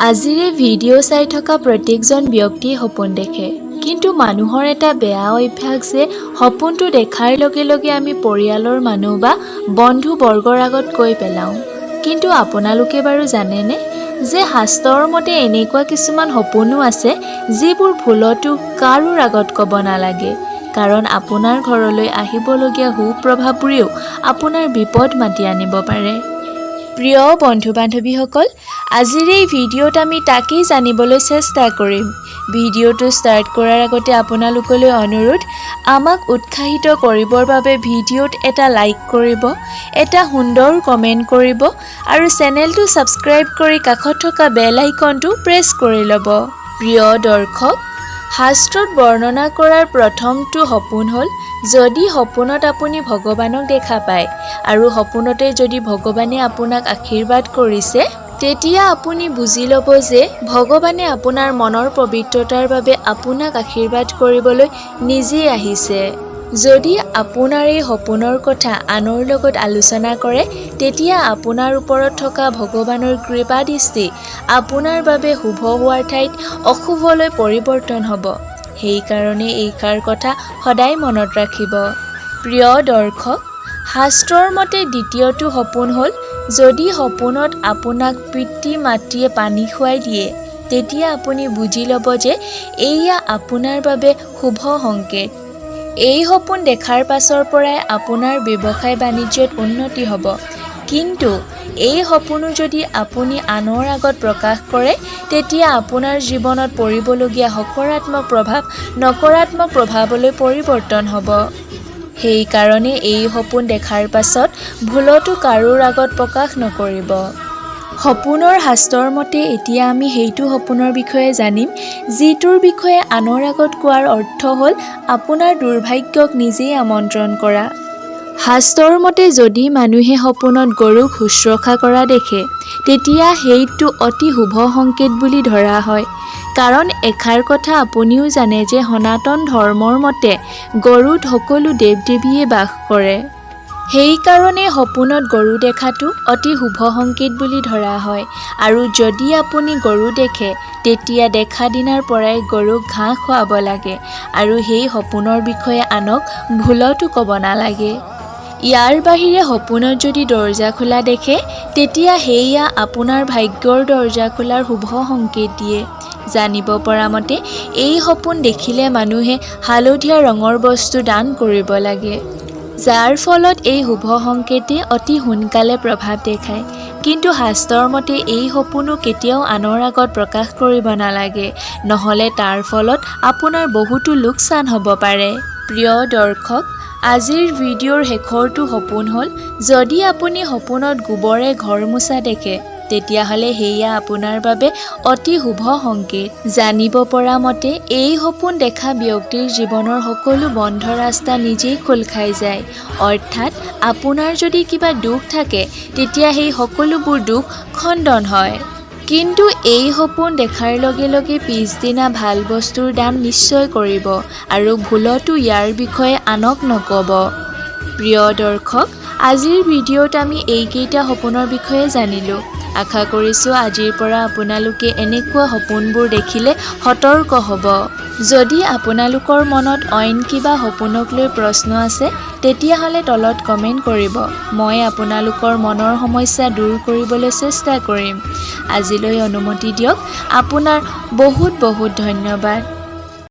আজিৰ এই ভিডিঅ' চাই থকা প্ৰত্যেকজন ব্যক্তিয়ে সপোন দেখে। কিন্তু মানুহৰ এটা বেয়া অভ্যাস যে সপোনটো দেখাৰ লগে লগে আমি পৰিয়ালৰ মানুহ বা বন্ধু বৰ্গৰ আগত কৈ পেলাওঁ। কিন্তু আপোনালোকে বাৰু জানেনে যে শাস্ত্ৰৰ মতে এনেকুৱা কিছুমান সপোনো আছে, যিবোৰ ভুলতো কাৰোৰ আগত ক'ব নালাগে? কাৰণ আপোনাৰ ঘৰলৈ আহিবলগীয়া সুপ্ৰভাৱবোৰেও আপোনাৰ বিপদ মাতি আনিব পাৰে। প্ৰিয় বন্ধু বান্ধৱীসকল, আজিৰ এই ভিডিঅ'ত আমি তাকেই জানিবলৈ চেষ্টা কৰিম। ভিডিঅ'টো ষ্টাৰ্ট কৰাৰ আগতে আপোনালোকলৈ অনুৰোধ, আমাক উৎসাহিত কৰিবৰ বাবে ভিডিঅ'ত এটা লাইক কৰিব, এটা সুন্দৰ কমেণ্ট কৰিব আৰু চেনেলটো ছাবস্ক্ৰাইব কৰি কাষত থকা বেল আইকনটো প্ৰেছ কৰি ল'ব। প্ৰিয় দৰ্শক, শাস্ত্ৰত বৰ্ণনা কৰাৰ প্ৰথমটো সপোন হ'ল, যদি সপোনত আপুনি ভগৱানক দেখা পায় আৰু সপোনতে যদি ভগৱানে আপোনাক আশীৰ্বাদ কৰিছে, তেতিয়া আপুনি বুজি ল'ব যে ভগৱানে আপোনাৰ মনৰ পবিত্ৰতাৰ বাবে আপোনাক আশীৰ্বাদ কৰিবলৈ নিজেই আহিছে। যদি আপোনাৰ এই সপোনৰ কথা আনৰ লগত আলোচনা কৰে, তেতিয়া আপোনাৰ ওপৰত থকা ভগৱানৰ কৃপা দৃষ্টি আপোনাৰ বাবে শুভ হোৱাৰ ঠাইত অশুভলৈ পৰিৱৰ্তন হ'ব। সেইকাৰণে এইষাৰ কথা সদায় মনত ৰাখিব। প্ৰিয় দৰ্শক, শাস্ত্ৰৰ মতে দ্বিতীয়টো সপোন হ'ল, যদি সপোনত আপোনাক পিতৃ মাতৃয়ে পানী খুৱাই দিয়ে, তেতিয়া আপুনি বুজি ল'ব যে এয়া আপোনাৰ বাবে শুভ সংকেত। এই সপোন দেখাৰ পাছৰ পৰাই আপোনাৰ ব্যৱসায় বাণিজ্যত উন্নতি হ'ব। কিন্তু এই সপোনো যদি আপুনি আনৰ আগত প্ৰকাশ কৰে, তেতিয়া আপোনাৰ জীৱনত পৰিবলগীয়া সকাৰাত্মক প্ৰভাৱ নকাৰাত্মক প্ৰভাৱলৈ পৰিৱৰ্তন হ'ব। সেইকাৰণে এই সপোন দেখাৰ পাছত ভুলতো কাৰোৰ আগত প্ৰকাশ নকৰিব। সপোনৰ শাস্ত্ৰৰ মতে এতিয়া আমি সেইটো সপোনৰ বিষয়ে জানিম, যিটোৰ বিষয়ে আনৰ আগত কোৱাৰ অৰ্থ হ'ল আপোনাৰ দুৰ্ভাগ্যক নিজেই আমন্ত্ৰণ কৰা। শাস্ত্ৰৰ মতে যদি মানুহে সপোনত গৰুক শুশ্ৰূষা কৰা দেখে, তেতিয়া সেইটো অতি শুভ সংকেত বুলি ধৰা হয়। কাৰণ এষাৰ কথা আপুনিও জানে যে সনাতন ধৰ্মৰ মতে গৰুত সকলো দেৱ দেৱীয়ে বাস কৰে। সেইকাৰণে সপোনত গৰু দেখাটো অতি শুভ সংকেত বুলি ধৰা হয়। আৰু যদি আপুনি গৰু দেখে, তেতিয়া দেখা দিনাৰ পৰাই গৰুক ঘাঁহ খুৱাব লাগে আৰু সেই সপোনৰ বিষয়ে আনক ভুলতো ক'ব নালাগে। ইয়াৰ বাহিৰে সপোনত যদি দৰ্জা খোলা দেখে, তেতিয়া সেয়া আপোনাৰ ভাগ্যৰ দৰ্জা খোলাৰ শুভ সংকেত দিয়ে। জানিব পৰা মতে এই সপোন দেখিলে মানুহে হালধীয়া ৰঙৰ বস্তু দান কৰিব লাগে, যাৰ ফলত এই শুভ সংকেতে অতি সোনকালে প্ৰভাৱ দেখায়। কিন্তু শাস্ত্ৰৰ মতে এই সপোনো কেতিয়াও আনৰ আগত প্ৰকাশ কৰিব নালাগে, নহ'লে তাৰ ফলত আপোনাৰ বহুতো লোকচান হ'ব পাৰে। প্ৰিয় দৰ্শক, আজিৰ ভিডিঅ'ৰ শেষৰটো সপোন হ'ল, যদি আপুনি সপোনত গোবৰে ঘৰ মোচা দেখে, তেতিয়াহ'লে সেয়া আপোনাৰ বাবে অতি শুভ সংকেত। জানিব পৰা মতে এই সপোন দেখা ব্যক্তিৰ জীৱনৰ সকলো বন্ধ ৰাস্তা নিজেই খোল খাই যায়। অৰ্থাৎ আপোনাৰ যদি কিবা দুখ থাকে, তেতিয়া সেই সকলোবোৰ দুখ খণ্ডন হয়। কিন্তু এই সপোন দেখাৰ লগে লগে পিছদিনা ভাল বস্তুৰ দান নিশ্চয় কৰিব আৰু ভুলতো ইয়াৰ বিষয়ে আনক নক'ব। প্ৰিয় দৰ্শক, আজিৰ ভিডিঅ'ত আমি এইকেইটা সপোনৰ বিষয়ে জানিলোঁ। আশা কৰিছোঁ আজিৰ পৰা আপোনালোকে এনেকুৱা সপোনবোৰ দেখিলে সতৰ্ক হ'ব। যদি আপোনালোকৰ মনত অইন কিবা সপোনক লৈ প্ৰশ্ন আছে, তেতিয়াহ'লে তলত কমেণ্ট কৰিব। মই আপোনালোকৰ মনৰ সমস্যা দূৰ কৰিবলৈ চেষ্টা কৰিম। আজিলৈ অনুমতি দিয়ক। আপোনাৰ বহুত বহুত ধন্যবাদ।